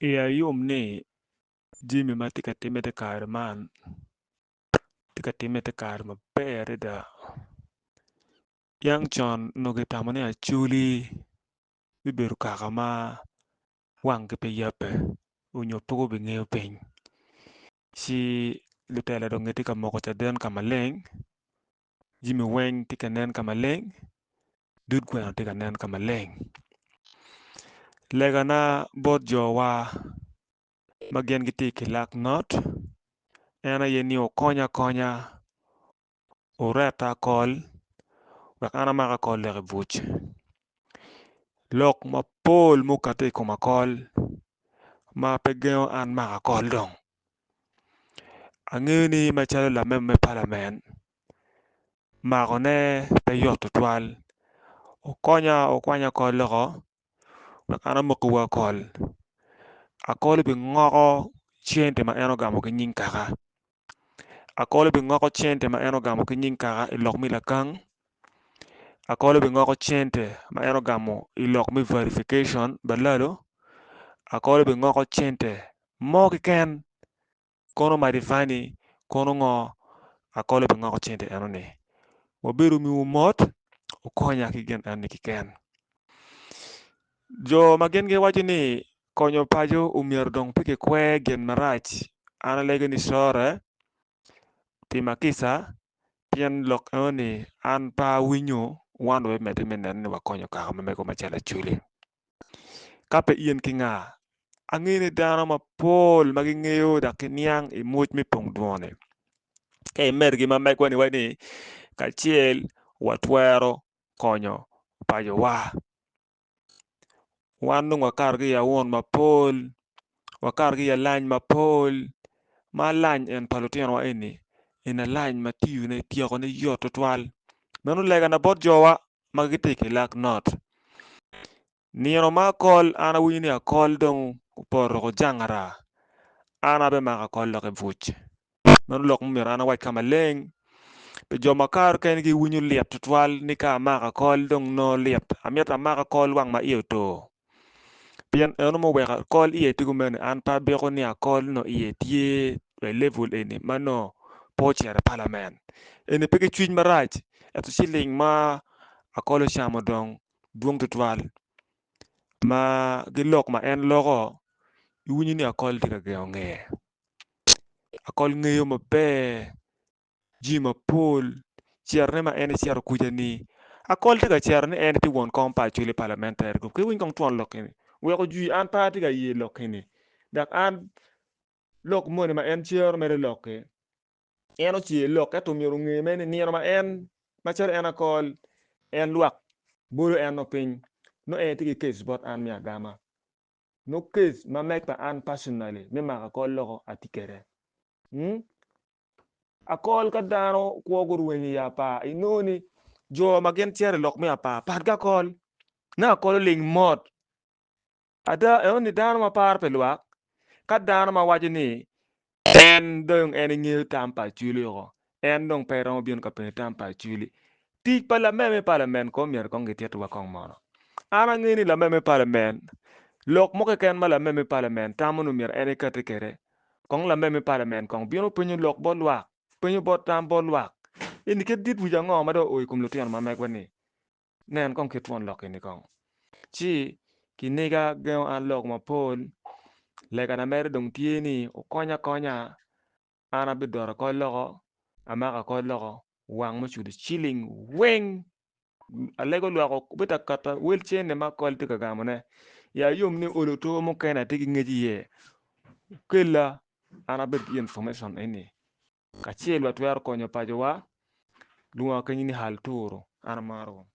Iya yom ni jami ma tye ka timme i te kare man tye ka timme i te kare maber adada yang con onongo kitamo ni acholi bibedo kaka ma wanggi pe yabbe nyo pe gubingeyo piny ci lutela dong gitye ka moko caden ka maleng jami weng tye ka nen ka maleng dud gweno tye ka nen ka maleng legana bot jowa ma gin gitye i kilak not en aye ni wukony akonya wureta akol wek an amak akol dok i buc lok mapol mukati i kom akol ma pe gengo an mako akol dong angeyo ni macalo lamego me palamen makone pe yot tutwal wukonya wukwany akol loko wek an amokiwu akol, akol obingoko cente ma en ogamo ki nying kaka, akol obingoko cente ma en ogamo ki nying kaka i lok me lakang, akol obingoko cente ma en ogamo i lok me verification balalo, akol obingoko cente mo keken kono madivani kono ngo akol obingoko cente enoni wabedo omiwu mot wukonya ki gin enoni keken jo ma gin giwaco ni konyo paco omyero dong pe kikwer gin marac an alego ni core tima kica pien lok enoni an pe awinyo wan wabimedde me neno ni wakonyo kaka ma mego macalo acholi. Ka pe in ki nga, angeyo ni dano mapol ma gingeyo dok giniang i mwoc me pong dwongo-ni. Ka imedo ki ma megwa-ni iwaco ni kacel watwero konyo pacowa. Wan dong wakato ki i aun mapol, wakato ki i alany mapol ma alany en pa lutinowa eni, en alany ma tiyone tyekone yot tutwal. Meno legana bot jowa. ma gitye i kilak not. Nino ma akol an awinyo ni akol dong opoto ojangara an abimako akol dok i buc. Meno lok ma myero an awac ka maleng pi jo ma kare mukene giwinyo lit tutwal ni ka amako akol dong nongo lit amito amak akol wang ma iye otur. Pien eno ma oweko akol iye tye kumeno an pe abiko ni akol nongo iye tye i level eni ma nongo pe ocito i palamen eni pe ki cwiny marac ento ciling ma akol ocamo dong dwong tutwal ma ki lok ma en loko iwinyo ni akol tye ka gengo ngeye akol ngeyo maber. jami mapol citone ma en ecito kuca-ni akol tye ka cito ni en tye won kom pa Acholi Parliamentary Group ki winy kong twon lok eni wek ojwi an pe atye ka ye lok eni dok an lok moni ma en cero mere lok-ki en ocer lok ento myero onge mere ni nino ma en macalo en akol en lwak bolo en nongo piny nongo en tye ki case bot an me agama nongo case ma meg pa an personally me mako akol loko atye kwede. Akol ka dano kwo gurwenyo i apar, inongo ni jo ma gin cito i lok me apar pat ki akol. Nongo akol oling mot. Ada, eno ni dano ma paro pi lwak, ka dano ma waco ni en dong en engeyo tam pa Acholi oko, en dong pe romo bino ka penyo tam pa Acholi. Tic pa lameme me palamen kong myero kong gititwa kong mono. An angeyo ni lameme me palamen, lok mo keken ma lameme me palamen tamo ni myero en ekati kwede, Kong lamem me palamen kong bino penyo lok bot lwak, penyo bot tam bot lwak. Eni kit dit wic ango ma dong oo i kom lutino ma megwa ni? Nen kong kit twon lok eni kong. Ci kiniga gengo an lok mapol, legana mere dong tye ni wukonya akonya, an abidoto akol loko, amako akol loko, wang mucudo ciling weng. Alego lwak obed ka kato wel cente ma akol tye ka gamone. Ya yom ni olo to mukene atye ki ngec iye, okella an abed ki information eni kacel watwero konyo pacowa lwonga kenyo ni hal turu an amaro.